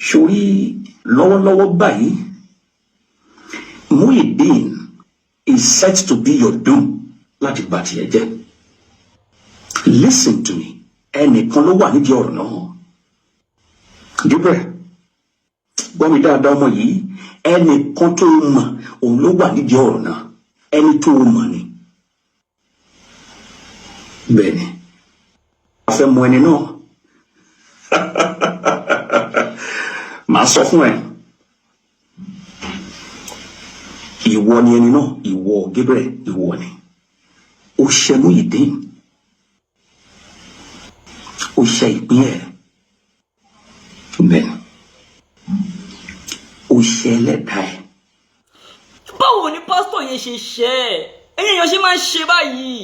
Sórí lọ́wọ́lọ́wọ́ báyìí, Muyideen is set to be your doom láti bà tiẹ̀ jẹ́. Listen to me, ẹnìkan ló wà nídìí ọ̀rọ̀ náà. Gabriel, gbọ́ mi dáadáa, ọmọ yìí, ẹnìkan tó mọ̀ òun ló wà nídìí ọ̀rọ̀ náà, ẹni tó mọ̀ ni. Bẹ́ẹ̀ ni, a fẹ́ mọ ẹni náà. Màá sọ fún ẹ, ìwọ ni ẹni náà, ìwọ Gabriel, ìwọ ni ó ṣe Muyideen, ó ṣe ìpín ẹ, bẹ́ẹ̀ ni ó ṣe ẹlẹ́dàá ẹ. Báwo ni pásítọ̀ yẹn ṣe ṣe ẹ? Ẹ̀yin èèyàn ṣe máa ń ṣe báyìí?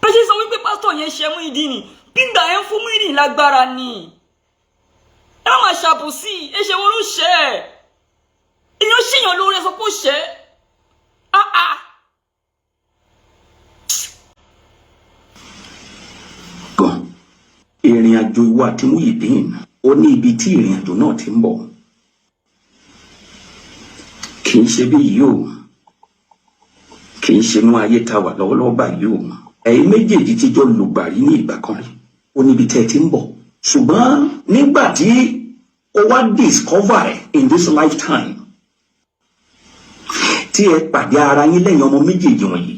Bẹ́ẹ̀ ṣe sọ wípé pásítọ̀ yẹn ṣe Muyideen ni, gbígbà ẹ̀ ń fún Muyideen lágbára ni. Ẹ má máa ṣàbòsí, ẹ ṣe wo ló ṣe ẹ? Èèyàn ṣèyàn lóore, sọ pé ó ṣe é. Gan ìrìn àjò ìwọ àti Muyideen, ó ní ibi tí ìrìn àjò náà ti ń bọ̀. Kì í ṣe bí yìí o, kì í ṣe inú ayé ta wà lọ́wọ́lọ́wọ́ báyìí o. Ẹ̀yin méjèèjì ti jọ lùgbàrí ní ìgbà kan rí, ó níbi tẹ́ ẹ ti ń bọ̀. Ṣùgbọ́n nígbà tí ó wá discover ẹ̀ in this lifetime tí ẹ pàdé ara yín lẹ́yìn ọmọ méjèèjì wọ̀nyí,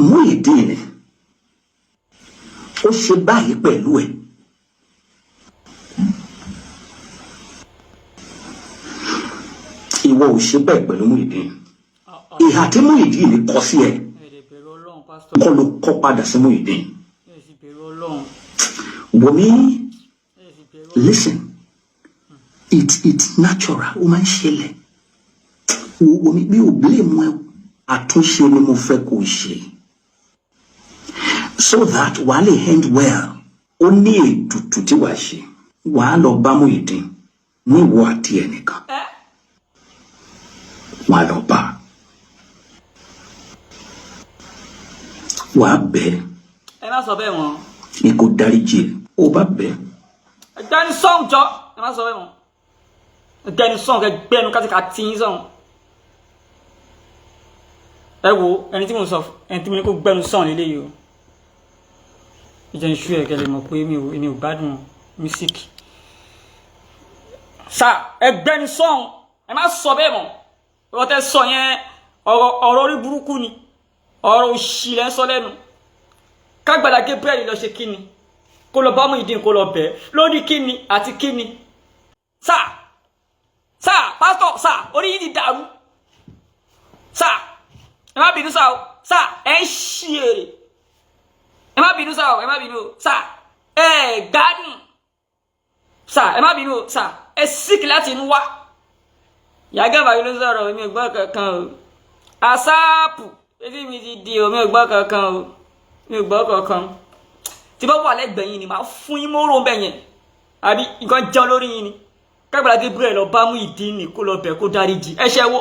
Muyideen ó ṣe báyìí pẹ̀lú ẹ̀. Ìwọ ò ṣe bẹ́ẹ̀ pẹ̀lú Muyideen. Ìhà tí Muyideen kọ sí ẹ kọ́ ló kọ́ padà sí Muyideen. Wòmí, listen, it's natural, ó máa ń ṣẹlẹ̀. Wòmí, mi ò blame ẹ, àtúnṣe ni mo fẹ́ kó ṣe so that wàá lè end well. Ó ní ètùtù tí wàá ṣe, wàá lọ bá Muyideen ní ìwọ àti ẹnìkan, wàá lọ bá, wàá bẹ̀. Ẹ má sọ bẹ́ẹ̀ wọ́n. Ní kó dáríjì ẹ, ó bá bẹ̀. Ẹgbẹ́ni sọ̀hún jọ, ẹ má sọ bẹ́ẹ̀ wọ́n. Ẹgbẹ́ni sọ̀hún, ẹgbẹ́nu kátìkàtì yín sọ̀hún. Ẹ wo ẹni tí mo sọ, ẹni tí mo ní kó gbẹ́nu sọ̀hún lélẹ́yìí o. Ìjẹ́ iṣu ẹ̀ kẹ́ lè mọ̀ pé mi ò gbádùn mísíkì. Sà, ẹgbẹ́ni sọ̀hún, ẹ má sọ bẹ́ẹ̀ mọ́. Ọ̀rọ̀ tẹ́ sọ yẹn, ọ̀rọ̀ orí burúkú ni, ọ̀rọ̀ òṣì lẹ́ ń sọ lẹ́nu. Kágbàlá Gabriel lọ ṣe kíni? Kó lọ bá Muyideen, kó lọ bẹ̀ lórí kíni àti kíni? Sà, sà, pásítọ̀, sà, orí yìí ti dàrú. Sà, ẹ má bínú sà o, sà, ẹ ń ṣí èrè. Ẹ má bínú sà o, ẹ má bínú o, sà, ẹ gbádùn. Sà, ẹ má bínú o, sà, ẹ síkì láti inú wá. Ìyá Gàmbàrí ló sọ̀rọ̀, mi ò gbọ́ kankan o. Àsáàpù, etí mi ti di o, mi ò gbọ́ kankan o, mi ò gbọ́ kankan. Tí bá wà lẹ́gbẹ̀ẹ́ yín ni màá fún yín móró ń bẹ̀ yẹn, àbí nǹkan jẹun lórí yín ni. Kágbàlá Gabriel lọ bá Muyideen ní kó lọ bẹ̀ kó dáríjì. Ẹ ṣẹ́ wo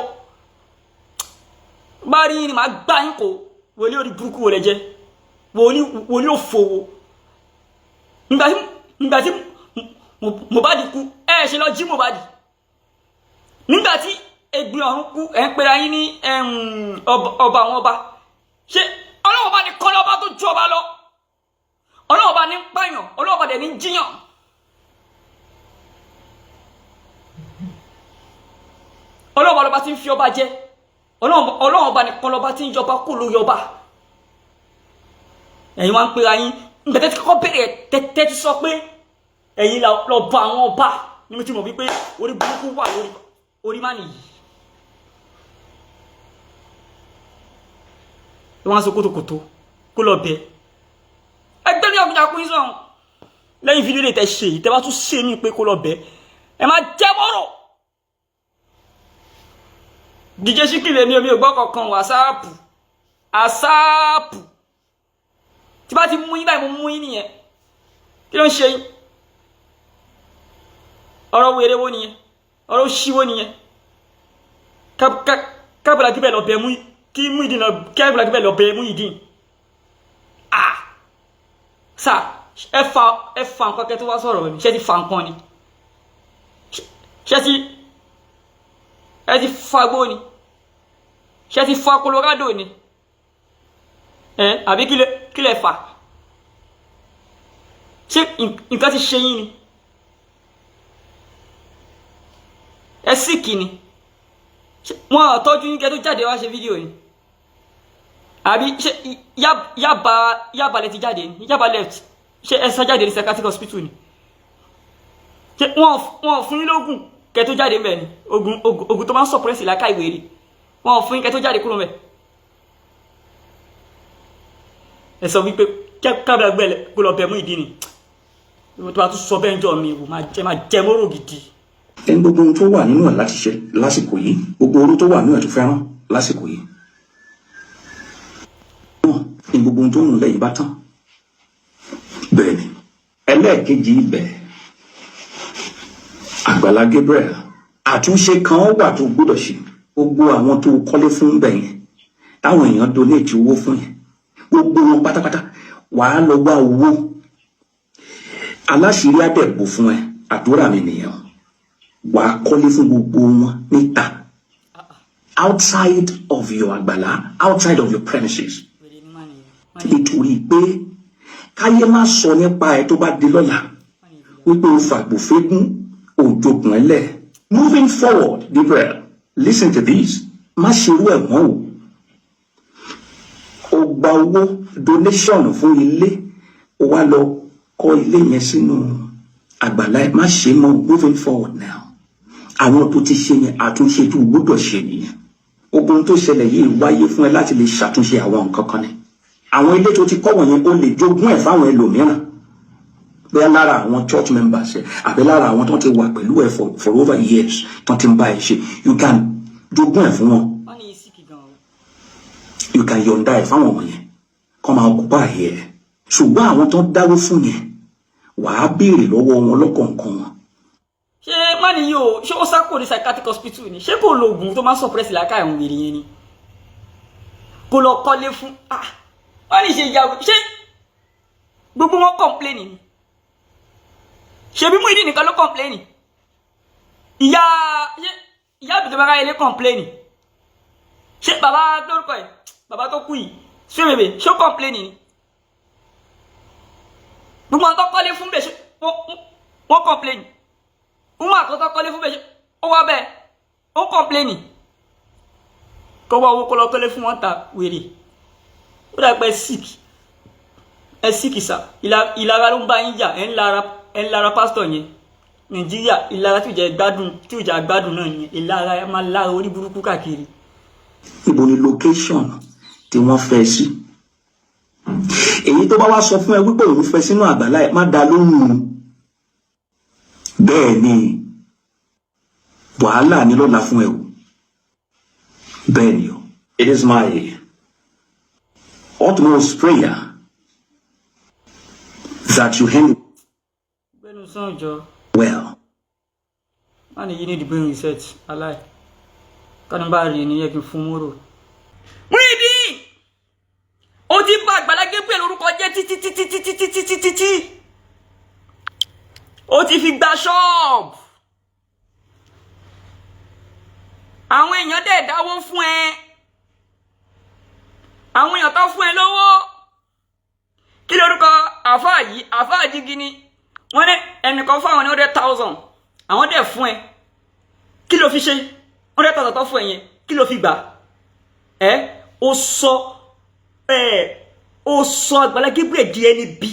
bá rí yín ni màá gbá yín kó. Wòlíì orí burúkú wo lẹ jẹ́? Wòlíì òfòwò. Nígbà tí Mohbad kú, ẹ ṣe lọ jí Mohbad. Nígbà tí Ẹ̀gbin Ọ̀run kú, ẹ ń pera yín ní ọba àwọn ọba. Ṣé Ọlọ́run bá ní kọ́ lọ́ba tó ju ọba lọ? Ọlọ́run bá ní pààyàn, Ọlọ́run bá dẹ̀ ní jíyàn. Ọlọ́run bá lọ́ba tí ń fi ọba jẹ. Ọlọ́run bá nìkan lọ́ba tí ń yọba kó lórí ọba. Ẹ̀yin wá ń pera yín. Nígbà tẹ́tí kọ́kọ́ bẹ̀rẹ̀, tẹ́tí sọ pé ẹ̀yin lọ bá àwọn ọba, ní mo ti mọ̀ wípé orí burúkú wà lórí orí má nìyí. Wọ́n á sọ kótókótó kó lọ bẹ̀. Ẹgbẹ́ ní ọkùnrin akúnyín sọ̀rọ̀ lẹ́yìn fídíò lè tẹ́ ṣe yìí, tẹ́ bá tún ṣe mí pé kó lọ bẹ̀, ẹ máa jẹ́ mọ́rọ̀. DJ Ṣíkì lèmi, omi ò gbọ́ kankan. Wàsáàpù, àsáàpù, tí bá ti mú yín báyìí, mo mú yín nìyẹn. Kí ló ń ṣe yín? Ọ̀rọ̀ wèrè wo nìyẹn? Ọ̀rọ̀ òṣì wo nìyẹn? Kábàlà Gabriel lọ bẹ̀ mú kí Muyideen lọ, kábàlà Gabriel lọ bẹ̀ Muyideen. Ah, Sà, ẹ fa nǹkan kẹ́ tó wá sọ̀rọ̀ ni. Ṣé ti fa nǹkan ni? Ṣé ti ẹ ti fagbó ni? Ṣé ti fa Colorado ni? Ẹ àbí kí lẹ fà? Ṣé nǹkan ti ṣe yín ni? Ẹ sick ni? Wọn ò tọ́jú yín kẹ́ tó jáde wá ṣe fídíò yìí? Àbí ṣé Yaba lẹ ti jáde ni? Yaba left, ṣé ẹ sá jáde ní psychiatric hospital ni? Ṣé wọn fún yín lóògùn kẹ́ tó jáde ńbẹ̀ ni? Oògùn tó máa ń suppress làákà ìwé rí, wọn fún yín kẹ́ tó jáde kúrò ńbẹ̀? Ẹ sọ wípé kábílà gbẹlẹ kó lọ bẹ Muyideen ni. Tó bá tún sọ bẹ́ẹ̀ ń jọ mi wò, máa jẹ mọ́rò gidi. Ẹni gbogbo ohun tó wà nínú ẹ̀ láti ṣe lásìkò yìí, gbogbo oró tó wà nínú ẹ̀ tó fẹ́ràn lásìkò yìí náà ní gbogbo ohun tó ń lẹ́yìn bá tán. Bẹ́ẹ̀ ni ẹlẹ́ẹ̀kejì ibẹ̀, Àgbàlá Gabriel, àtúnṣe kan wà tó gbọ́dọ̀ ṣe. Gbogbo àwọn tó kọ́lé fún bẹ̀ yẹn, táwọn èèyàn donate owó fún yẹn, gbogbo wọn pátápátá, wàá lọ wá owó aláṣìírí àdẹ̀bò fún ẹ. Àdúrà mi nìyẹn. Wàá kọ́lé fún gbogbo wọn níta, outside of your àgbàlá, outside of your premises, nítorí pé káyé má sọ nípa ẹ tó bá di lọ́la wípé o fàgbò fégún òjòkùn ẹlẹ̀. Moving forward, Gabriel, listen to this. Má ṣerú ẹ̀ mọ́ o. O gba owó donation fún ilé, o wá lọ kọ́ ilé yẹn sínú àgbàlá ẹ. Má ṣe mọ́ moving forward now. Àwọn tó ti ṣe yẹn, àtúnṣe tó gbọ́dọ̀ ṣe nìyẹn. Ogun tó ṣẹlẹ̀ yìí wáyé fún ẹ láti lè ṣàtúnṣe àwọn nǹkan kan ni. Àwọn ilé tó ti kọ́ wọ̀nyẹn, ó lè jogún ẹ̀ fáwọn ẹlòmíràn, bóyá lára àwọn church members ẹ, àbí lára àwọn tó ti wà pẹ̀lú ẹ for over years tó ti ń bá ẹ ṣe. You can jogún ẹ fún wọn. Wọ́n ní sick gan o. You can yọ̀ǹda ẹ̀ fáwọn wọ̀nyẹn kọ́ máa occupy ẹ̀. Ṣùgbọ́n àwọn tó dáwó fún yẹn, wàá béèrè lọ́wọ́ wọn lọ́kọ̀ọ̀kan wọn. Ṣé má nìyí o, ṣé ó sá kò ní psychiatric hospital ni? Ṣé kò lo oògùn tó máa ń suppress làákà ẹ̀hún wèrè yẹn ni? Kò lọ kọ́lé fún, ah, wọ́n ní ṣe ìyàwó. Ṣé gbogbo wọn complain ni? Ṣebí Muyideen nìkan ló complain? Ìyá, ṣé ìyá àbìtẹ́ bàbá ilé complain? Ṣé bàbá lórúkọ ẹ̀, bàbá tó kú yìí, ṣé bèbè, ṣé ó complain ni? Gbogbo àwọn tó kọ́lé fún bẹ́ẹ̀, ṣé wọ́n complain? Wọ́n àkọ́tọ́ kọ́lé fún bẹ́ẹ̀, ṣé ó wá bẹ́ẹ̀ ó complain? Kó wá owó kó lọ kọ́lé fún wọn ta wèrè. Ó dà pé sick, ẹ sick sà. Ìlara ló ń bá yín jà. Ẹ ń lara pásítọ̀ yẹn. Nàìjíríà, ìlara tí ò jẹ́ gbádùn, tí ò jẹ́ gbádùn náà nìyẹn. Ìlara, ẹ máa lára orí burúkú káàkiri. Níbo ni location tí wọ́n fẹ́ sí? Èyí tó bá wá sọ fún ẹ wípé òun fẹ́ sínú àgbàlá ẹ, má dá lóhùn o. Bẹ́ẹ̀ ni, wàhálà ni lọ́la fún ẹ o. Bẹ́ẹ̀ ni o. It is my utmost prayer that you handle Gbẹnu sàn jọ. well. Má ní yí ní ìdìbò reset aláì kánú bá rí ni yẹ kí n fún mọ́rò. Muyideen, ó ti bà Àgbàlá Gabriel lórúkọ jẹ́ títí títí títí títí títí tí ó ti fi gba ṣọ́ọ̀bù. Àwọn èèyàn dẹ̀ dáwó fún ẹ, àwọn èèyàn tó fún ẹ lówó, kí lórúkọ àfáà yìí, àfáà jígi ni wọ́n ní ẹnìkan fún àwọn ní 100,000, àwọn dẹ̀ fún ẹ. Kí ló fi ṣe 100,000 tó fún ẹ yẹn? Kí ló fi gbà ẹ? Ó sọ ẹ, ó sọ Àgbàlá Gabriel di ẹni bí,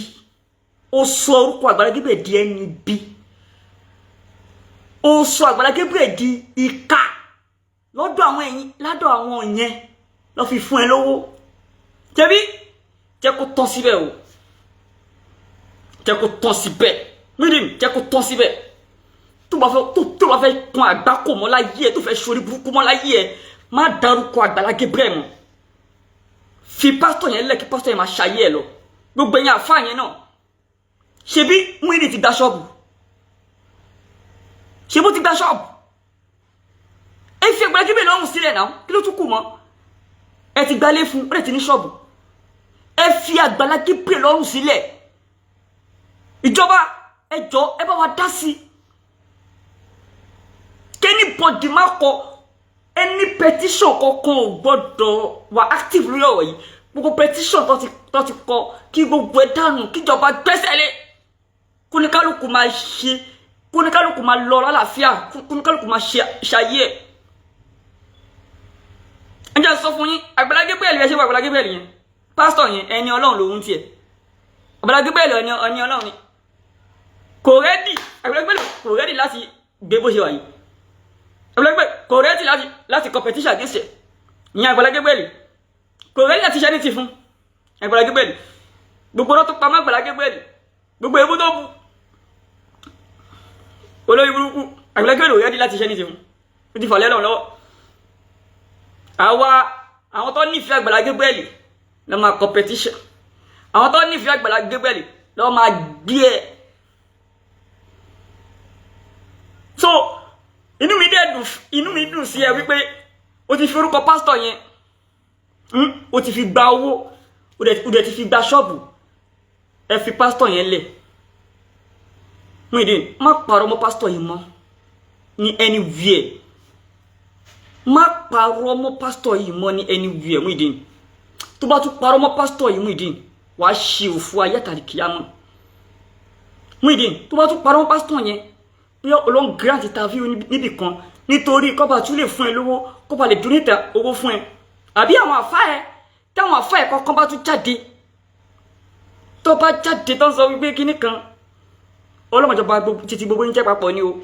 ó sọ orúkọ Àgbàlá Gabriel di ẹni bí, ó sọ Àgbàlá Gabriel di ìka lọ́dọ̀ àwọn ẹ̀yìn, ládọ̀ àwọn yẹn lọ́ fi fún ẹ lówó. Jẹ̀bi, jẹ́ kó tán síbẹ̀ o, jẹ́ kó tán síbẹ̀. Muyideen, jẹ́ kó tán síbẹ̀. Tó bá fẹ́ kun àgbákò mọ́ láyé ẹ, tó fẹ́ sori burúkú mọ́ láyé ẹ, má dárúkọ Àgbàlá Gabriel mọ́. Fi pásítọ̀ yẹn lẹ̀, kí pásítọ̀ yẹn máa ṣayé ẹ lọ. Gbogbo ẹ̀yin àfáà yẹn náà, ṣebí Muyideen ti gba ṣọ́ọ̀bù, ṣebí ó ti gba ṣọ́ọ̀bù? Ẹ fi Àgbàlá Gabriel lọ́rùn sílẹ̀ náà. Kí ló tún kù mọ́? Ẹ ti gbalé fún, ó lè ti ní ṣọ́ọ̀bù. Ẹ fi Àgbàlá Gabriel lọ́rùn sílẹ̀. Ìjọba, ẹ jọ, ẹ bá wa dá sí. Anybody má kọ any petition kankan, ò gbọ́dọ̀ wà active lórí ọ̀rọ̀ yìí. Gbogbo petition tó ti kọ, kí gbogbo ẹ dànù, kíjọba gbẹ́sẹ̀ lé, kóníkálukú máa ṣe, kóníkálukú máa lọ lálàáfíà, kóníkálukú máa ṣayé ẹ̀. Ẹ jẹ́ sọ fún yín, Àgbàlá Gabriel, ẹ ṣe wọ Àgbàlá Gabriel yẹn, pásítọ̀ yẹn, ẹni Ọlọ́run lòun tiẹ̀. Àgbàlá Gabriel, ẹni Ọlọ́run ni. Kò ready, Àgbàlá Gabriel kò ready láti gbé bó ṣe wà yìí. Àgbàlá Gabriel kò ready láti competition against ẹ̀. Ìyẹn Àgbàlá Gabriel kò ready láti ṣe ní ti fún Àgbàlá Gabriel. Gbogbo ọ̀rọ̀ tó pamọ́ Àgbàlá Gabriel, gbogbo ebú tó bu olórí burúkú, Àgbàlá Gabriel ò ready láti ṣe ní ti fún. Ó ti fọ̀lẹ́ lọ́wọ́. Àwa àwọn tó nífẹ̀ẹ́ Àgbàlá Gabriel lọ́ máa competition, àwọn tó nífẹ̀ẹ́ Àgbàlá Gabriel lọ́ máa gbé ẹ̀. So inú mi dẹ̀ dùn, inú mi dùn sí ẹ wípé o ti fi orúkọ pásítọ̀ yẹn, o ti fi gba owó, o dẹ̀ ti fi gba ṣọ́ọ̀bù. Ẹ fi pásítọ̀ yẹn lẹ̀. Muyideen, má parọ́ mọ́ pásítọ̀ yìí mọ́ ní anywhere. Má parọ́ mọ́ pásítọ̀ yìí mọ́ ní anywhere. Muyideen, tó bá tún parọ́ mọ́ pásítọ̀ yìí, Muyideen, wàá ṣe òfò ayé àtàlì kíyámà. Muyideen, tó bá tún parọ́ mọ́ pásítọ̀ yẹn, bí olóhùn grant interview níbì kan nítorí kọ́ba tún lè fún ẹ lówó, kọ́ba lè donate owó fún ẹ, àbí àwọn àfa ẹ, táwọn àfa ẹ kọ̀ọ̀kan bá tún jáde, tó bá jáde tó ń sọ wípé kíní kan ọlọ́mọjọba títí gbogbo yín jẹ́ papọ̀ ni o.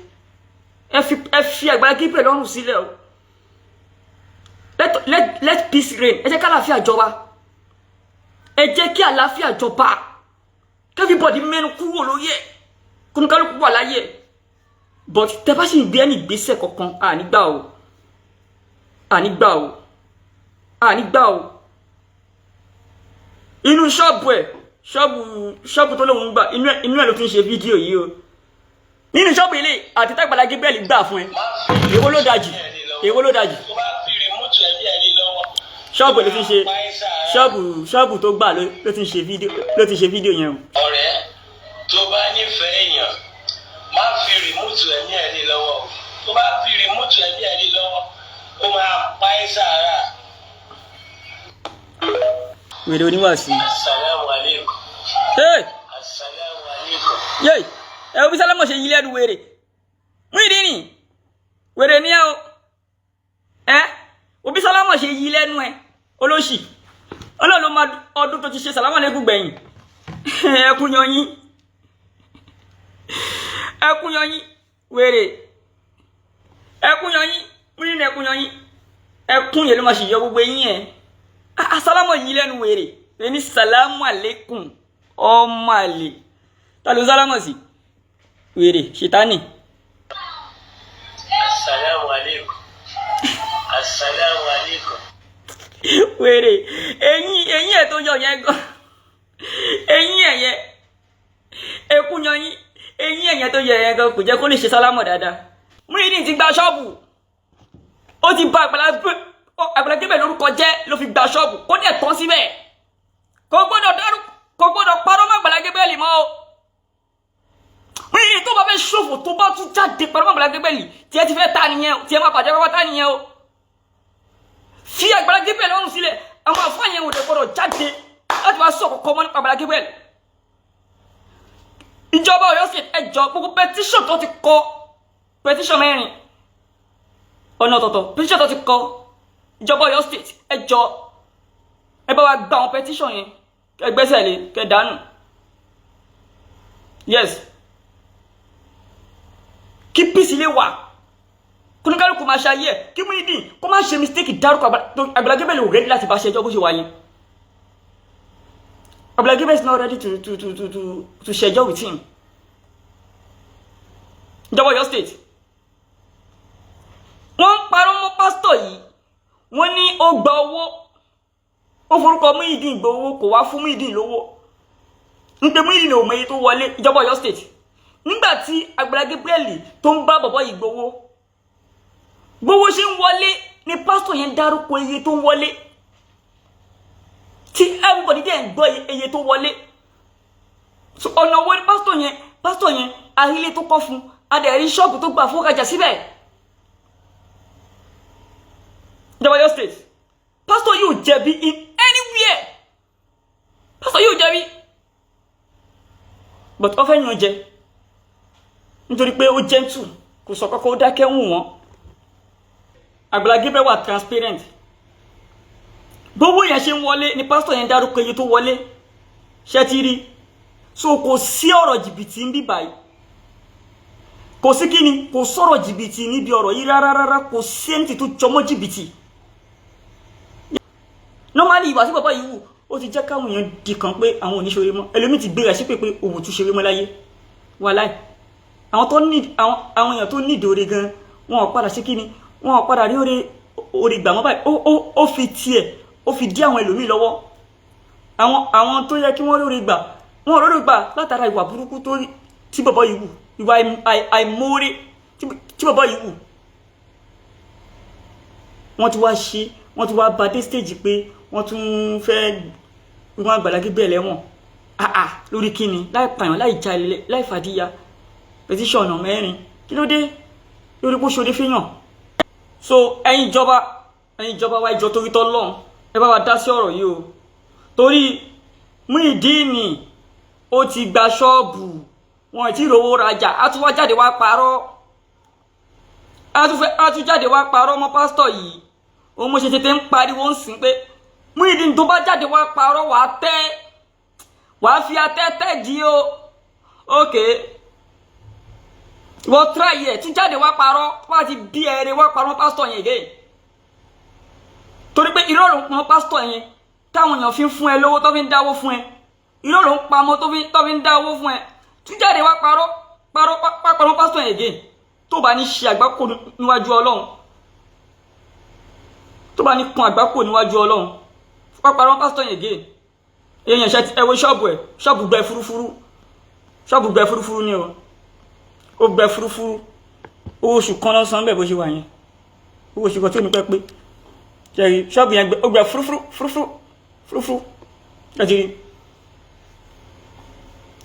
Ẹ fi Àgbàlá Gabriel lọ́rùn sílẹ̀ o. Let peace reign. Ẹ jẹ́ kí àlàáfíà jọba, ẹ jẹ́ kí àlàáfíà jọba, everybody mẹ́nu kúrò lórí ẹ̀, kóníkálukú wà láyé ẹ̀. But tẹ bá sì ń gbé ẹni ìgbésẹ̀ kankan, ànígbà o, ànígbà o, ànígbà o. Inú ṣọ́ọ̀bù ẹ̀, ṣọ́ọ̀bù tó lóun gbà, inú ẹ̀ ló ti ń ṣe fídíò yìí o. Nínú ṣọ́ọ̀bù ilé àti t'Àgbàlá Gabriel gbà fún ẹ, èwo ló dájì? Èwo ló dájì? Ṣọ́ọ̀bù ló ti ń ṣe, ṣọ́ọ̀bù tó gbà ló ti ń ṣe fídíò, ló ti ṣe fídíò yẹn o. Ọ̀rẹ́ tó bá nífẹ̀ẹ́ èèyàn, má fi remote ẹ̀mí ẹ̀ lé lọ́wọ́. Tó bá fi remote ẹ̀mí ẹ̀ lé lọ́wọ́, ó máa pa ẹ́ sára. Wèrè oníwàásù. Asalaamu aleykum. Hey! Asalaamu aleykum. Yéè, ẹ wo bí sálámọ̀ ṣe yí lẹ́nu wèrè. Muyideen, wèrè ní ẹ o. Ẹ òbí sálámọ̀ ṣe yí lẹ́nu ẹ, olóṣì. Ọlọ́run ló máa ọdún tó ti ṣe sàlámọ̀ lẹ́kùn gbẹ̀yìn. Ẹkún yanyin, ẹkún yanyin, wèrè, ẹkún yanyin. Muyideen, ẹkún yanyin, ẹkún yẹn ló máa ṣì yọ gbogbo eyín ẹ. Sálámọ̀ yí lẹ́nu wèrè ẹni. Sàlámù àlékún, ọmọ àlè. Ta ló sálámọ̀ sí? Wèrè ṣètánì. Asalaamu aleykum. Asalaamu aleykum. Wèrè, eyín ẹ̀ tó yọ yẹn gan, eyín ẹ̀ yẹn, ẹkún yanyin, eyín ẹ̀ yẹn tó yọ yẹn gan kò jẹ́ kó lè ṣe sálámọ̀ dáadáa. Muyideen ti gba ṣọ́ọ̀bù, ó ti bà Àgbàlá Gabriel lórúkọ jẹ́, ló fi gba ṣọ́ọ̀bù. Kó dẹ̀ tán síbẹ̀. Kò gbọ́dọ̀ dárú, kò gbọ́dọ̀ parọ́ mọ́ Àgbàlá Gabriel mọ́ o. Muyideen, tó bá fẹ́ ṣòfò, tó bá tún jáde parọ́ mọ́ Àgbàlá Gabriel, tí ẹ ti fẹ́ ta nìyẹn, tí ẹ máa bàjẹ́ pátá nìyẹn o. Fi Àgbàlá Gabriel lọ́rùn sílẹ̀. Àwọn àfáà yẹn ò dẹ̀ gbọ́dọ̀ jáde láti wá sọ kọ̀kọ́ mọ́ nípa Àgbàlá Gabriel. Ìjọba Ọ̀yọ́ State, ẹ jọ̀ọ́, gbogbo petition tó ti kọ, petition mẹ́rin ọ̀nà ọ̀tọ̀ọ̀tọ̀, petition tó ti kọ, ìjọba Ọ̀yọ́ State, ẹ jọ̀ọ́, ẹ bá wa gba àwọn petition yẹn, kẹ́ gbẹ́sẹ̀ lé, kẹ́ dànù. Yes, kí peace lè wà, kóníkálukú máa ṣe ayé ẹ, kí Muyideen kó má ṣe mistake dárúkọ Àgbàlá Gabriel. Ò ready láti bá ṣe ẹjọ́ bó ṣe wà yẹn. Àgbàlá Gabriel is not ready to ṣẹjọ́ with him. Ìjọba Ọ̀yọ́ State, wọ́n ń parọ́ mọ́ pásítọ̀ yìí. Wọ́n ní ó gba owó, ó forúkọ Muyideen gba owó, kò wá fún Muyideen lówó, ń pe Muyideen ò mọ iye tó wọlé. Ìjọba Ọ̀yọ́ State, nígbà tí Àgbàlá Gabriel tó ń bá bọ̀bọ̀ yìí gbowó, gbowó ṣe ń wọlé ni pásítọ̀ yẹn dárúkọ iye tó ń wọlé, tí everybody dẹ̀ ń gbọ́ iye tó wọlé. So ọ̀nà wo ni pásítọ̀ yẹn? Pásítọ̀ yẹn, arílé tó kọ́ fún, adẹ̀rí ṣọ́ọ̀bù tó gbà fún rajà síbẹ̀. Ìjọba Ọ̀yọ́ State, pásítọ̀ yóò jẹ̀bi in anywhere. Pásítọ̀ yóò jẹ̀bi, but ó fẹ́ yàn jẹ nítorí pé ó gentle, kò sọ kọ́kọ́, ó dákẹ́ ń wọ́n. Àgbàlá Gabriel wà transparent. Gbogbo yẹn ṣe ń wọlé ni pásítọ̀ yẹn dárúkọ iye tó wọlé. Ṣe ti rí? So kò sí ọ̀rọ̀ jìbìtì ń bí báyìí. Kò sí kíni, kò sọ̀rọ̀ jìbìtì níbi ọ̀rọ̀ yìí rárá rárá. Kò sí ẹni tó jọmọ́ jìbìtì. Normally, ìwà tí bàbá yìí wù, ó ti jẹ́ káwọn èèyàn di kan pé àwọn oníṣòro mọ́. Ẹlòmíì ti gbéra sí pé òwò tún ṣeré mọ́ láyé. Wàláì, àwọn tó ní àwọn èèyàn tó nídìí oore gan, wọn ò padà ṣe kíni, wọn ò padà rí oore gbà mọ́ báyìí. Ó fi tiẹ̀, ó fi dí àwọn ẹlòmíì lọ́wọ́. Àwọn tó yẹ kí wọ́n rí oore gbà, wọn ò rí oore gbà látara ìwà burúkú tó tí bàbá yìí wù, ìwà àìmoore tí bàbá yìí wù. Wọ́n ti wá ṣe, wọ́n ti wá ba dé stage pé wọ́n tún fẹ́ wọ́n Àgbàlá Gabriel lẹ́wọ̀n. Àà, lórí kíni? Láì pààyàn, láì jalè, láì fàdíyà, petition ọ̀nà mẹ́rin, kí ló dé? Lórí kó ṣoore fẹ́yàn. So ẹ̀yin ìjọba wa, ìjọ torí tọ́lọ́run, ẹ bá wa dá sí ọ̀rọ̀ yìí o, torí Muyideen ó ti gba ṣọ́ọ̀bù wọn, tí rówó rajà, á tún wá jáde wá parọ́, á tún jáde wá parọ́ mọ́ pásítọ̀ yìí. Òun mo ṣe tètè ń pariwo ń sìn pé Muyideen, tó bá jáde wá parọ́, wàá tẹ́, wàá fi atẹ́tẹ́ di o. Ok, wọ́n try ẹ̀, tún jáde wá parọ́, wá ti bí ẹrẹ wá parọ́ mọ́ pásítọ̀ yẹn again, torí pé irọ́ ló ń pọn pásítọ̀ yẹn táwọn èèyàn fi ń fún ẹ lówó, tó fi ń dáwó fún ẹ. Irọ́ ló ń pamọ́ tó fi ń dáwó fún ẹ. Tún jáde wá parọ́, parọ́, parọ́ mọ́ pásítọ̀ yẹn again, tó bá ní ṣe àgbákò níwájú Ọlọ́run, tó bá ní kan àgbákò níwájú Ọlọ́run, wá parọ́ mọ́ pásítọ̀ yẹn again. Èèyàn ṣe, ẹ wo ṣọ́ọ̀bù ẹ̀, ṣọ́ọ̀bù gbẹ fúrúfúrú, ṣọ́ọ̀bù gbẹ fúrúfúrú ni o. Ó gbẹ fúrúfúrú. Owó oṣù kan lọ́sàn-án bẹ́ẹ̀ bó ṣe wà yẹn, owó oṣù kan tó ní pẹ́ pé ṣẹ́rí. Ṣọ́ọ̀bù yẹn ó gbẹ fúrúfúrú, fúrúfúrú, fúrúfúrú. Ṣẹ́tìrí?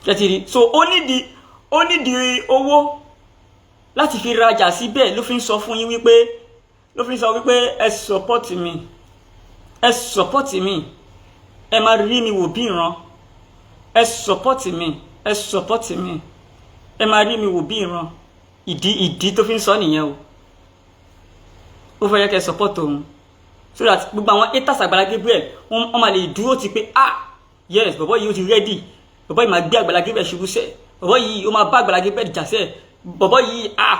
Ṣẹ́tìrí? So ó nídìí owó láti fi rajà síbẹ̀, ló fi ń sọ fún yín wípé, ló fi ń sọ wípé ẹ support mi, ẹ support mi, ẹ máa rí mi wò bí ìran. Ẹ support mi, ẹ support mi, ẹ máa rí mi wò bí ìran. Ìdí tó fi ń sọ nìyẹn o. Ó fẹ́ yẹ kẹ́ support òun so that gbogbo àwọn haters Àgbàlá Gabriel, wọ́n máa lè dúró ti pé, "Ah yes, bọ̀bọ̀ yìí ó ti ready, bọ̀bọ̀ yìí máa gbé Àgbàlá Gabriel ṣubú sẹ́, bọ̀bọ̀ yìí ó máa bá Àgbàlá Gabriel jà sẹ́, bọ̀bọ̀ yìí, ah,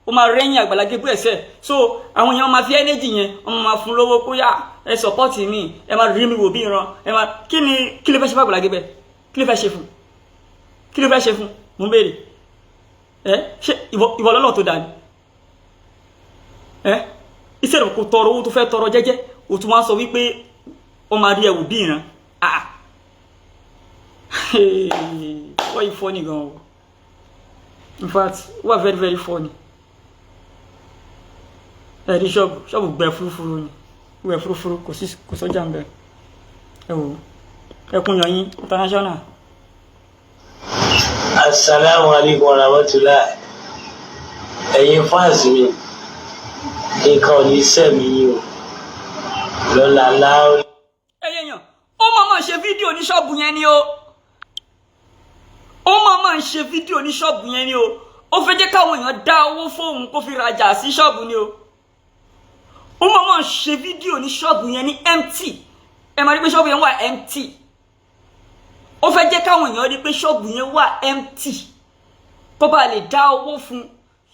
ó máa rẹ́yìn Àgbàlá Gabriel sẹ́." So àwọn èèyàn máa fi energy yẹn, wọ́n máa fún lówó kó yá, "Ẹ support mi, ẹ máa rí mi wò bí ìran." Ẹ máa kí ni? Kí ló fẹ́ ṣe fún Àgbàlá Gabriel? Kí ló fẹ́ ṣe fún? Kí ló fẹ́ ṣe fún? Mo ń béèrè. Ẹ ṣé ìwọ lọ́lọ́ tó dáa ni ẹ? Iṣẹ́ rẹ̀ kò tọrọ owó tó fẹ́ tọrọ jẹ́jẹ́, o tún wá sọ wípé ó máa rí ẹwù bí ìran. Ah, wọ́n yìí funny gan o. In fact, wọ́n very very funny. Ẹ rí ṣọ́ọ̀bù, ṣọ́ọ̀bù gbẹ fúrúfúrú ni, gbẹ fúrúfúrú, kò sí, kò sọ́jà ń bẹ. Ẹ wò, ẹkùn yọ̀yìn international. Asalaamu alaikum warahmatullahi. Ẹ̀yin fans mi, nǹkan ò ní sẹ́mi yín o lọ́la láwọn. Ẹyẹ yàn, ó máa máa ṣe fídíò ní ṣọ́ọ̀bù yẹn ni o. Ó máa máa ṣe fídíò ní ṣọ́ọ̀bù yẹn ni o. Ó fẹ́ jẹ́ káwọn èèyàn dá owó fóun kó fi rajà sí ṣọ́ọ̀bù ni o. Ó máa máa ṣe fídíò ní ṣọ́ọ̀bù yẹn ní empty. Ẹ máa rí pé ṣọ́ọ̀bù yẹn wà empty. Ó fẹ́ jẹ́ káwọn èèyàn rí pé ṣọ́ọ̀bù yẹn wà empty kó bá lè dá owó fún.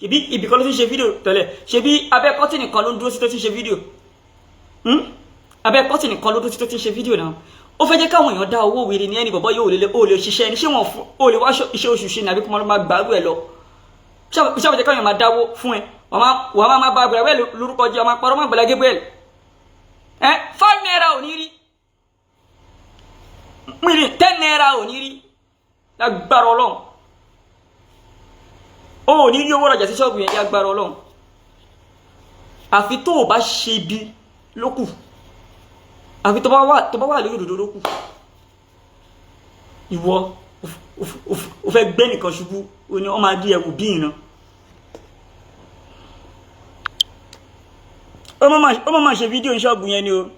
Ṣebí ibì kan ló ti ń ṣe fídíò tẹ́lẹ̀? Ṣebí abẹ́ kọ́tìnì kan ló ń dúró sí tó ti ń ṣe fídíò? Abẹ́ kọ́tìnì kan ló dúró sí tó ti ń ṣe fídíò náà. Ó fẹ́ jẹ́ káwọn èèyàn dá owó. Wèrè ní ẹni bọ̀bọ̀ yóò lè, ó lè ṣiṣẹ́ ní. Ṣé wọn ó lè wá iṣẹ́ oṣù ṣe ní, àbí kó máa gbàrú ẹ̀ lọ? Ṣé àwọn jẹ́ káwọn èèyàn máa dáwó fún ẹ? Wàá máa bá Àgbàlá Gabriel lórúkọ jẹ́, ọmọ parọ́ mọ́ Àgbàlá Gabriel. Ẹ ₦5 ò ní rí mílí, ₦10 ò ní rí lágbára Ọlọ́run. Ó ò ní rí owó rajà sí ṣọ́ọ̀bù yẹn lágbára Ọlọ́run, àfi tó o bá ṣe ibi lókù, àfi tó bá wà lórí òdòdó lókù. Ìwọ Ó fẹ́ gbé nìkan ṣubú, ó ní wọ́n máa dí ẹ̀wù bí ìran. Ó má ṣe fídíò ní ṣọ́ọ̀bù yẹn ni o.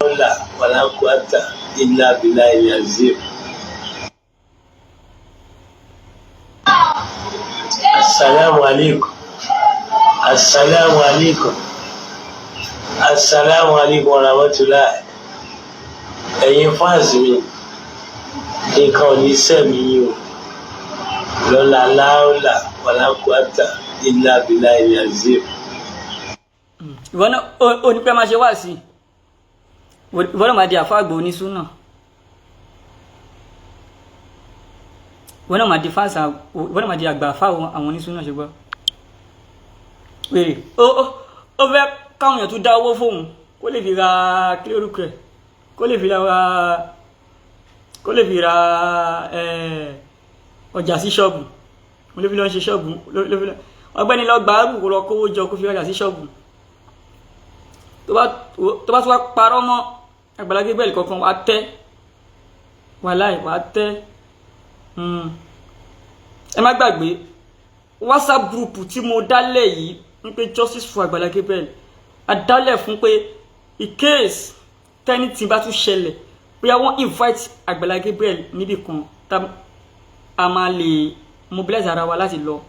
Wala wala quwata illa billahi azim. Assalamu alaikum. Assalamu alaikum. Assalamu alaikum warahmatullahi. Ẹ̀yin fans mi, nǹkan ò ní sẹ́mi yín o. Lọ́la láọ́là wala quwata illa billahi azim. Ìwọ náà ò ní pẹ́ máa ṣe wá sí i. Ìwọ náà máa di àfáàgbò onísúnà. Ìwọ náà máa di fáàsà, ìwọ náà máa di àgbà àfáà àwọn onísúnà ṣùgbọ́n. Wèrè ó fẹ́ káwọn èèyàn tún dá owó fóun kó lè fi ra kí lórúkọ ẹ̀, kó lè fi ra ọjà sí ṣọ́ọ̀bù. Mo lè fi lọ ṣe ṣọ́ọ̀bù. Ọgbẹ́ni lọ gbàárù kó lọ kówó jọ kó fi ọjà sí ṣọ́ọ̀bù. Tó bá tún wá parọ́ mọ́ Àgbàlá Gabriel kankan, wàá tẹ́, wàláì wàá tẹ́. Ẹ má gbàgbé WhatsApp group tí mo dálẹ̀ yìí ń pé Justice for Àgbàlá Gabriel. A dálẹ̀ fún pé in case tẹ́nìtì bá tún ṣẹlẹ̀, bóyá wọ́n invite Àgbàlá Gabriel níbì kan, a máa lè mobilize ara wa láti lọ,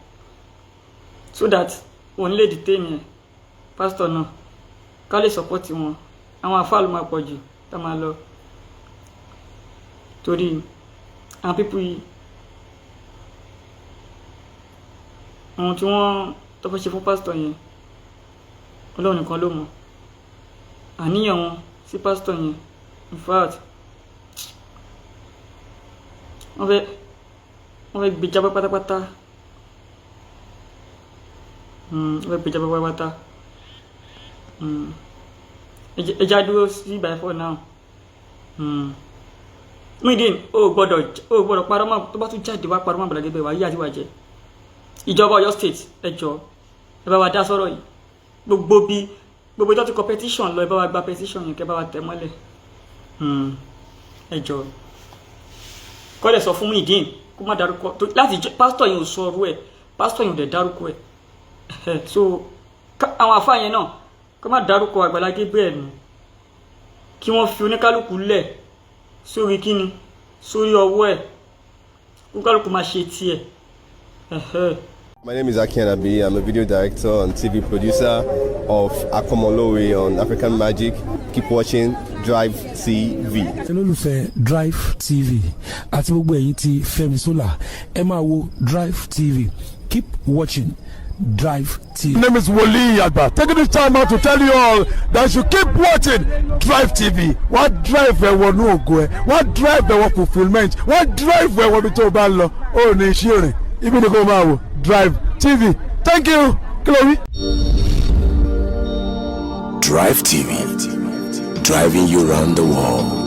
so that wọ́n lè detain yẹn pastor náà, ká lè support wọn. Àwọn àfáà ló máa pọ̀ jù tá máa lọ, torí àwọn pípú yìí, ohun tí wọ́n tó fẹ́ ṣe fún pásítọ̀ yẹn, Ọlọ́run nìkan ló mọ̀ àníyàn wọn sí pásítọ̀ yẹn. In fact, wọ́n fẹ́ gbé jábọ́ pátápátá. Wọ́n fẹ́ gbé jábọ́ pátápátá. Ẹ já dúró sí by for now. Muyideen, o gbọ́dọ̀ parọ́ mọ́. Tó bá tún jáde wá parọ́ mọ́ Àgbàlá Gabriel, wá yí àti wá jẹ. Ìjọba Ọ̀yọ́ State, ẹ jọ̀ọ́, ẹ bá wa dá sọ̀rọ̀ yìí. Gbogbo bí gbogbo ìjọ ti kọ petition lọ, ẹ bá wa gba petition yẹn, kẹ́ bá wa tẹ̀ mọ́lẹ̀. Ẹ jọ̀ọ́, kọ́ lẹ̀ sọ fún Muyideen kó má dárúkọ láti jẹ́ pásítọ̀ yẹn ò sọ ọ̀rọ̀ ẹ̀, pásítọ̀ yẹn ò dẹ̀ dárúkọ ẹ̀. So àwọn àfáà yẹn náà, kó má dárúkọ Àgbàlá Gabriel nù, kí wọ́n fi oníkálukú lẹ̀ sórí kíni, sórí ọwọ́ ẹ̀, oníkálukú máa ṣe tiẹ̀. My name is Aki Anabi. I'm a video director and TV producer of Akomolowe on African Magic. Keep watching Drive TV. Olólùfẹ́ Drive TV àti gbogbo ẹ̀yin tí Fẹ́mi Sola, ẹ máa wo Drive TV. Keep watching Drive TV. My name is Wole Agba. Taking this time out to tell you all that you keep watching Drive TV. Wọ́n drive ẹ wọnú ògo ẹ, wọ́n drive ẹ wọ fulfilment, wọ́n drive ẹ wọ ibi tó o bá lọ. Ó ní iṣẹ́ rìn, ibi ni kò máa wò Drive TV. Thank you. Kí ló wí? Drive TV, driving you round the world.